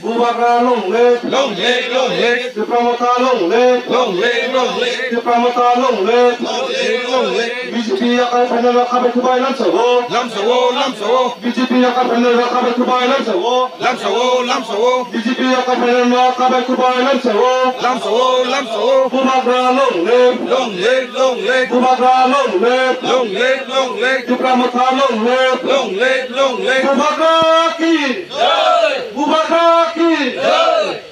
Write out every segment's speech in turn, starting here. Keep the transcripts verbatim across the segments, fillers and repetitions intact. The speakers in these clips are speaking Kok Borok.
Bubagra long live. Long live, long live. Tipra Motha long live. Long live, long live. Tipra Motha long live. Long live, long live. B J P yakai phaina rok khabai khubai lamsao. Lamsao, lamsao. B J P yakai phaina rok khabai khubai lamsao. Lamsao, lamsao. B J P yakai phaina rok khabai khubai lamsao. Lamsao, lamsao. Bubagra long live. Long live, long live. Bubagra long live. Long live, long live. Tipra Motha long live. Long live, long live. Bubagra ki. Jai. Bubagra ki. Jai.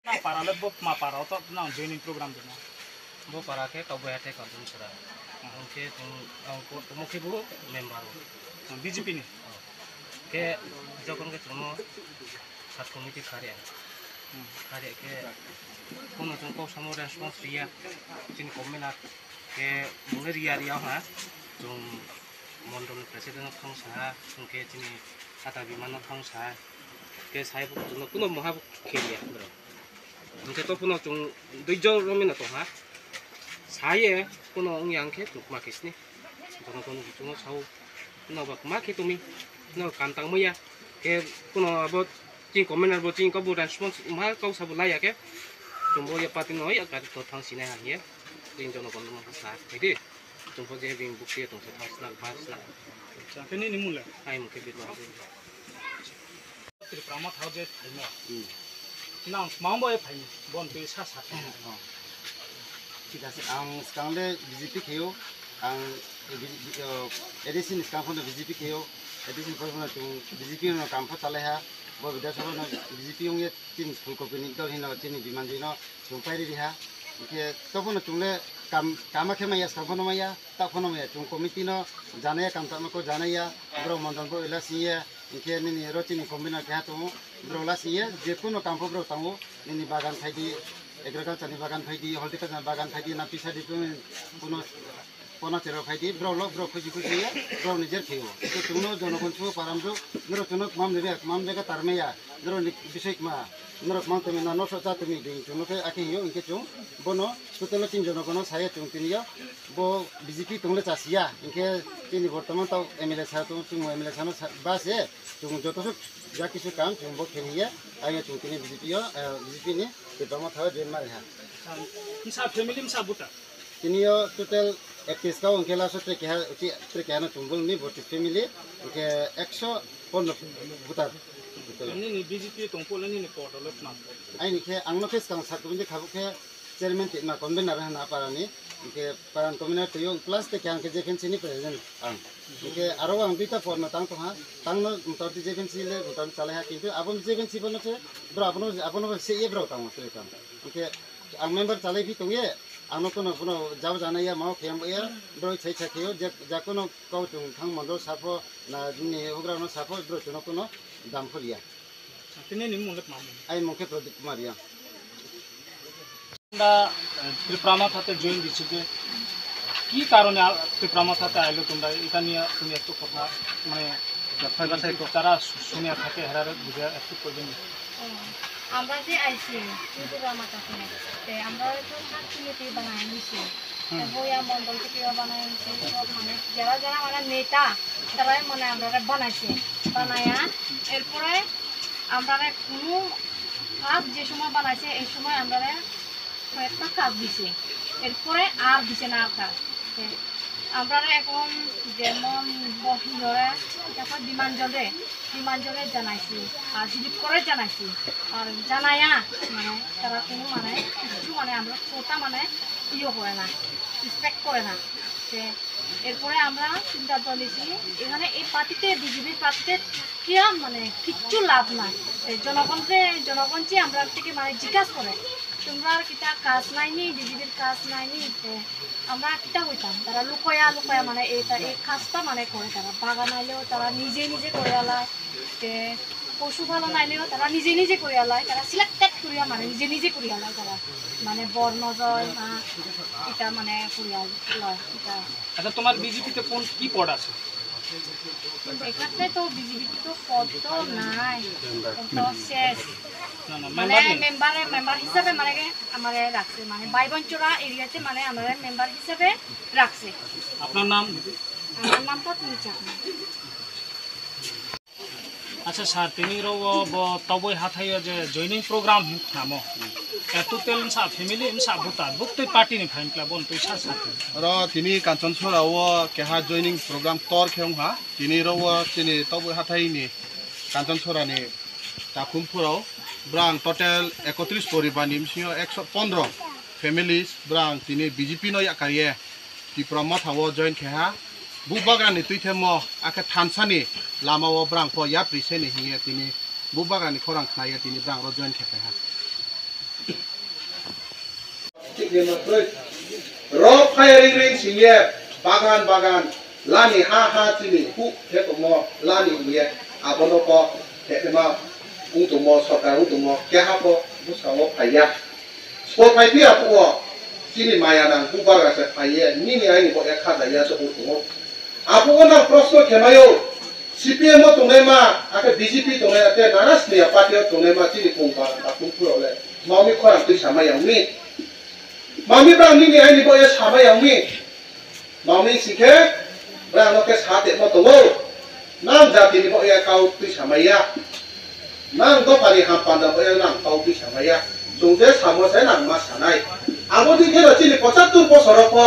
Nang para le bo ma para o to nang joining program de na. Bo para khe Kaubaiha Thai Kanchonsora. Ang khe tong, ang ko, tongmo khe bo member o. B J P ni? Oh. Khe jokhon khe tongmo sub committee khare. Hmm. Khare khe kono chwng kok samo response riya. Chini comment a khe mungni riya riya ha. Chwng mondol president no thang sa ha. Chwng khe chini Ata Biman no thang sa ha. Khe sai bo kuno moha bo khe riya bro. Hingke to phano chwng duijo romina tongha. Saye phano wngya hingke chwng ma kisni. Bono bono chwng sao. No ba ma khe tumi. No kam tang maya. Ke phano abo chini commander bo chini ko bo response ma kau sabo laya ke. Chwng bo ya party no ya gari to thang sinai ha ye. Chini jono bono ma sa. Ede. Chwng bo je bing bukti tong sa thang sna ba sna. Acha, khe nini mung le? Ai mung khe Birma. Tripura Motha je phaimo. Hmm. Nang tma bai phaimo, bon twi sa sa. Oh. Thik ase, ang swkang le B J P khaio, ang B-, B-, uh, A D C ni swkang phano B J P khaio, A D C ni phano chwng B J P no kam pha chalai ha, bo Bidhan Sabha no B J P wngye chini Phool Kopi ni dol hino chini Biman Joy no chwng pairi riha, hingke to phano chwng le kam, kama khe maya, swkang phano maya. Ta phano maya chwng committee no janaya, kam tangma ko janaya, borok mondol bo ela singye, hingke nini ro chini convener keha tongo, borok la singye, je kuno kam pho borok tango, nini bagan phaidi, agriculture ni bagan phaidi, horticulture ni bagan phaidi, na pisa di kuno, kuno, kono chero phaidi, borok lo, borok khusi khusi ye, borok ni jer khaio. Hingke chwngno jonogon chuo param jwk, norok chwngno kmam ni rek, kmam jaga tarmaya, norok ni bisoi kma, norok mang tongmani na noso cha tongmani ding, chwngno khe akhe hingyo, hingke chwng bono total o tin jonogono saya chwng tini yo. Bo B J P tong le chasiya, hingke chini bortoman tao M L A sa tong, chwng M L A sa no sa, ba se, chwng joto suk ja kisu kam chwng bo khe hiya, ayo chwng tini B J P yo, eh, B J P ni Tipra Motha o join mari ha. Msa family msa buta. Tini yo total ektis ka hingke laso tre keha, uchi tre keha no chwng bol ni botis family, hingke ekso pondro buta. Nini B J P tong pole nini poto le tma? Aini khe ang no khe swkang sak tong je khabuk khe chairman twi ma convener hwnna parani, hingke paran convener twi o plus te khe ang khe J F N C ni president ang. Hingke aro ang duita form no tang tongha, tang no motamoti J F N C le motamoti chalai ha, kintu abo J F N C bono se bro abono, abono se ye bro tang twi tang. Hingke ang member chalai phi tong ye, ang no kono bono jabo jana ya, mao khe ya, bro sai sa khe o, je, ja kono kau chung thang mondo sapho, na ni hugra no sapho, bro chuno kono dam phoriya. Tini ni mung le tma mung? Ai mung khe Pradeep Kumar Reang. আমরা, আহ, ত্রিপুরা মথাতে জয়েন দিছি যে কি কারণে আ-, ত্রিপুরা মথাতে আইলো তোমরা, এটা নিয়ে তুমি একটু কথা, মানে, যারা শু-, শুনিয়া থাকে, হেরারে বুঝে একটু করবেন। ও, আমরা যে আইছি ত্রিপুরা মথাতে, তে আমরা তো শান্তি নীতি বানাই নিছি। হুম। তে বইয়া মন্ডল থেকে বানাই নিছি, সব মানে যারা যারা মানে নেতা, তারাই মানে আমরা বানাইছে। বানাইয়া এরপরে আমরা কোনো কাজ যে সময় বানাইছে, এই সময় আমরা কয়েকটা কাজ দিছে, এরপরে আর দিছে না আর কাজ। তে আমরা এখন যেমন বহিরে, তারপর বিমান জলে, বিমান জলে জানাইছি, আর দিলীপ করে জানাইছি, আর জানাইয়া মানে তারা কোনো মানে কিছু মানে আমরা কোটা মানে ইয়ে করে না, রেসপেক্ট করে না। তে এরপরে আমরা সিদ্ধান্ত নিয়েছি এখানে এই পার্টিতে, বিজেপির পার্টিতে কিয়া মানে কিচ্ছু লাভ নাই। তে জনগণকে, জনগণ যে আমরা থেকে মানে জিজ্ঞাসা করে, তোমরা কিতা কাজ নাইনি, বিজেপির কাজ নাইনি? তে আমরা কিতা হইতাম? তারা লুকয়া লুকয়া মানে এটা, এই কাজটা মানে করে তারা। বাগান আইলেও তারা নিজে নিজে করে আলায়। তে পশুপালন আইলেও তারা নিজে নিজে করে আলায়। তারা সিলেক্টেড করিয়া মানে নিজে নিজে করে আলায় তারা। মানে বর নজর, মা, এটা মানে করে আলায়, এটা। আচ্ছা, তোমার বিজেপিতে কোন, কি পদ আছে? এখানে তো বিজেপিতে তো পদ তো নাই, তো শেষ। না, না, মানে মেম্বার নেই? মেম্বারে, মেম্বার হিসাবে মানে কি আমারে রাখছে, মানে বাইবনচোরা এরিয়াতে মানে আমারে মেম্বার হিসাবে রাখছে। আপনার নাম? আমার নাম তো তুমি Chakma. Acha sir, tini ro o bo Toboi hathai o je joining program hwn khnamo. E total msa family, msa buta, buktwi party ni phain kla bon twi sa sa tini. Oro tini Kanchanchura o keha joining program tor khe wngha. Tini ro o chini Toboi hathai ni Kanchanchura ni takhum phuro brang total ekotris poribar ni bisingo ekso pondro families brang tini B J P no yakarye Tipra Motha o join khe ha. Bubagra ni twi themo akhe thansa ni lama o brang pho yapri se ni hiye tini Bubagra ni khorang khna ye tini brang ro join khe phai ha. Rok firing ring sing ye bagan bagan lani ha ha chini hu khe tongmo lani hiye abono pho khe ma ung tongmo sorkar ung tongmo keha pho bwskango phai ya. Sbo phai phiya phuo chini maya nang Bubagra se phai ye nini aini bo ek hajar ya se ung tongo. Aphuru nang proshno khemaio, C P M o tongnaima, akhe B J P tongnai, akhe nana sniya party o tongnaima chini kung ba, ba kung phuro le, mami khorang twi samai yangmi. Mami bang nini aini bo ya samai yangmi. Mami sikhe, bang no khe sa te mo tongo. Nang jati ni bo ya kau twi samai ya. Nang dophani ham panda bo ya nang kau twi samai ya. Chwng je samo se nang ma sanai. Abo di kheno chini pochattor bosoro pho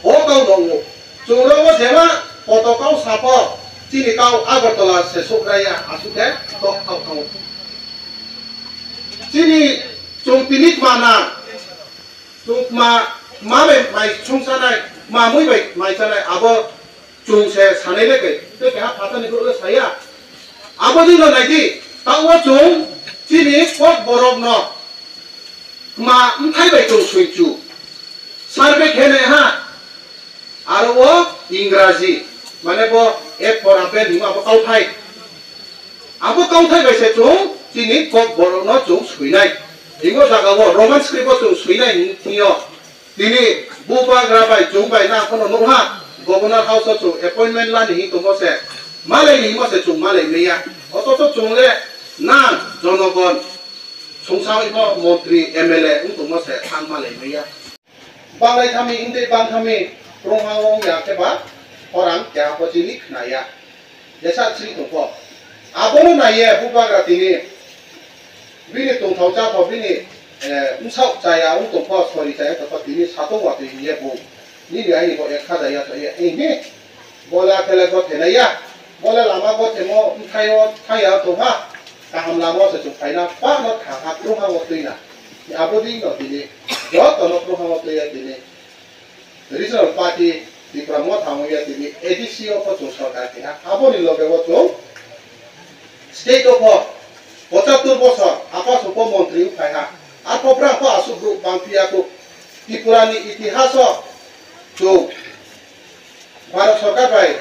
bo kau nongo. Chwng rogo jema poto kau sapo chini kau Agartala se sukraya asukhe tok kau thango. Chini chwng tini kma na, chwng kma, kma bai mai chwng chanai, kma mui bai mai chanai, abo chwng se sanai le kai, tei keha phatani borok le saya. Abo dino naidi, tao chwng chini kok borok no kma mthai bai chwng suichu. Survey khe nai ha. Aro o Ingraji, mane bo A for apple himo abo kauthai. Abo kauthai bai se chwng chini kok borok no chwng suinai. Himo jaga o Roman script o chwng suinai hing-, hingyo. Tini Bubagra bai chwng bai na phano nukha, Governor House o chwng appointment lani hing tongmo se, malai ni himo se chwng malai maya. Othocho chwng le nang jonogon, songsa imo montri, M L A wng tongmo se thang malai maya. Banglai thami, wngtwi bang thami, krungha wng ya khe ba khorang keha pho chini khna ya. Jesa chini tongkho. Abono naiye Bubagra tini bini tongthok chathok bini, eh, bwsao chaya wng tongkho, sori chaya tongkho, tini satung watwi hiye bo. Nini aini bo ek hajar ya to ya, eh, ni. Bola kele gothe nai ya. Bola lama gothemo bwthaio thaya tongha. Kaham lama se chwng phaina, pano thangha, krungha o twina. Abo dino tini, jotono krungha o twiya tini. Regional party Tipra Motha wngya tini A D C o pho chwng sorkar keha. Aboni loge o chwng state o pho pochattor bosor apa supo montri wng phaiha. Arpho brang pho aswk bwrwk bang phiya kuk. Tripura ni itihas o chwng Bharat sorkar bai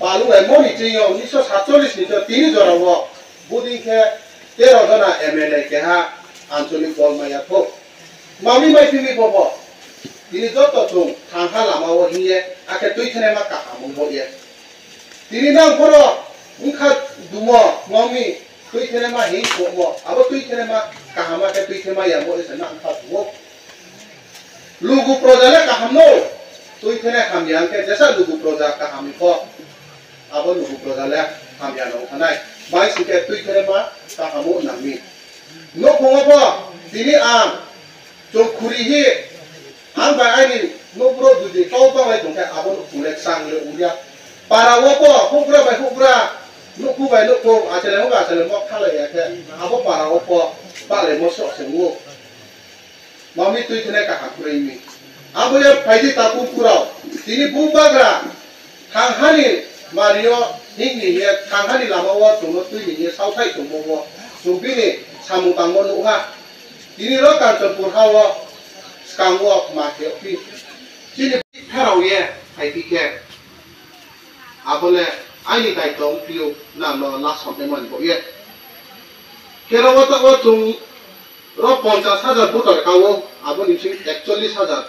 palung lai moni chwng yo unisho satchollish ni tini jora o buding khe tero jona M L A keha ancholik dol maya thok. Mami mai tini bobo. Tini joto chwng thangha lama o hiye, akhe twi thene ma kaham wng bo ye. Tini nang phoro wngkha dumo, mami twi thene ma hing kokmo. Abo twi thene ma kaham akhe twi thene ma yamo ese nang kha dumo. Lugu proja le kaham no, twi thene hamya hwnkhe jesa lugu proja kaham kho. Abo lugu proja le hamya no thanai. Bai sike twi thene ma kaham o nangni. Nukhungo pho tini ang chwng khuri hi ang bai aini nukbro dudi kau tong lai tongkhe abo nukhung le chang le ungya. Para o pho hukra bai hukra, nukhu bai nukhu, achele mo achele mo khalai ya khe abo para o pho balai mo sok se ngu. Mami twi thene kaham kwrwi mi. Abo ya phaidi takhuk kurao. Tini Bubagra thanghani mario hingni hiya thanghani lama o chwngno twi ni hiya sauthai tongmo o chwng bini samung tangmo nukha. Tini ro Kanchanpur ha o swkang o ma khe phi. Chini pherao ye phaidi khe. Abo le aini daitwng phiyok na no last hoknai mani bo ye. Khe ro o to o chwng ro ponchas hajar voter ka o, abo ni bising ekchollis hajar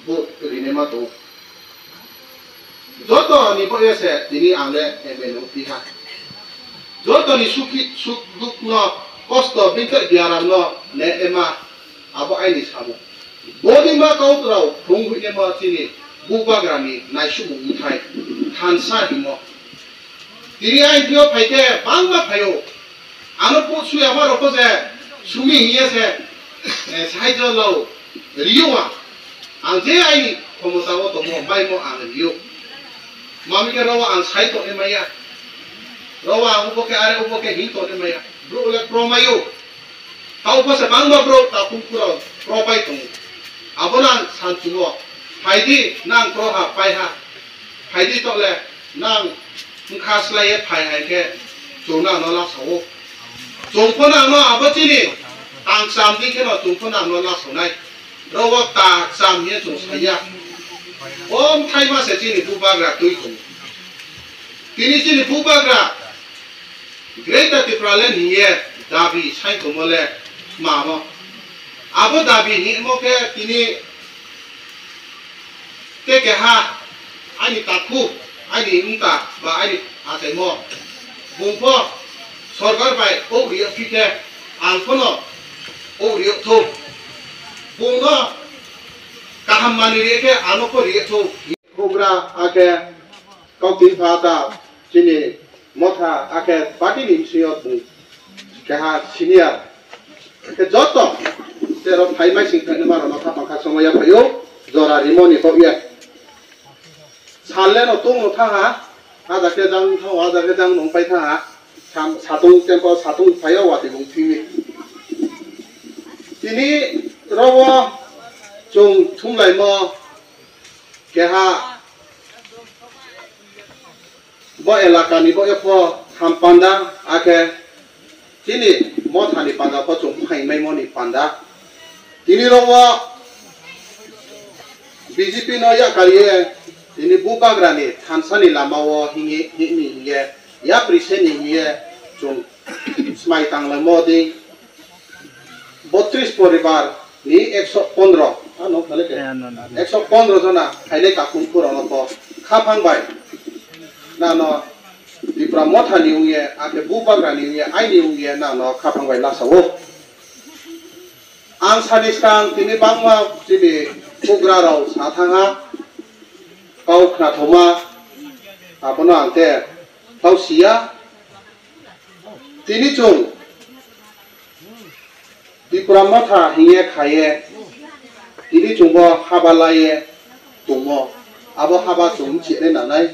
vote rinai ma tongo. Joto ni bo ye se tini ang le M L A wng phi ha. Joto ni sukhi suk duk no kosto bini tei biaram no ne ema. Abo aini samung. Bodima kautrao phung huinema chini Bubagrani naisumung bwthai thansa himo. Tini aini thio phai khe bangma phaio. Ano put suya ma rokho je sumi hiye se, eh, sahajyo lao rio ang. Ang je aini khomota o tongo, maimo ang rio. Mami khe rowa ang sai tongni maya. Rowa ang ubo khe are ubo khe hin tongni maya. Bro le pro mayo. Tao bo se bangma bro ta kum kuro pro pai tongo. Abo nang san chungo. Phaidi nang pro ha pai ha. Phaidi tole nang wngkha slai ye phai hai khe chwng nang no la sao. Chwng pho nang no abo chini tang cham di khe no chwng pho nang no la sao nai. Rogo ta cham ye chwng saya. Om thai ma se chini bubagra twi tongo. Tini chini bubagra Greater Tipraland hiye dabi sai tongmo le mamo. Abo dabi himo khe tini te keha ani takhu, ani wngta ba ani achaimo bungpho sorkar bai o riyo phikhe ang phono o riyo thuk. Bungno kaham mani riyo khe ano pho riyo thuk. Bubagra akhe Kaukti pha ta chini motha akhe party ni bisingo bung keha senior. Khe joto tero phai mai sing khaini maro no khapang kha somaya phaio jora rimo ni kok ye. Salle no tung no thaha, aja khe jang thawa, aja khe jang nong pai thaha. Sam-, satung tempo satung phaio wati bung thimi. Tini rogo chung thumlaimo keha bo elakani bo epho ham panda akhe chini mothani panda pho chwng phaimai moni panda. Tini rogo B J P no yakariye tini bubagrani thansani lamao hingi hini hinge yapri seni hinge chwng smai tanglaimo di. Botris poribar ni ekso pondro, ah, no, khale ke? Eh, no, no. Ekso pondro jona khailai takung phurono to khaphang bai. Na no Tipra motha ni wngye, ake bubagra ni wngye, aini wngye na no khaphang bai lasa o. Ang sani skang tini bangma chini bugra rao sa thangha, kau khna thoma, abono ang te tau siya. Tini chwng Tipra motha hiye khaye, tini chwngbo haba laiye tongmo. Abo haba chwng chini nanai.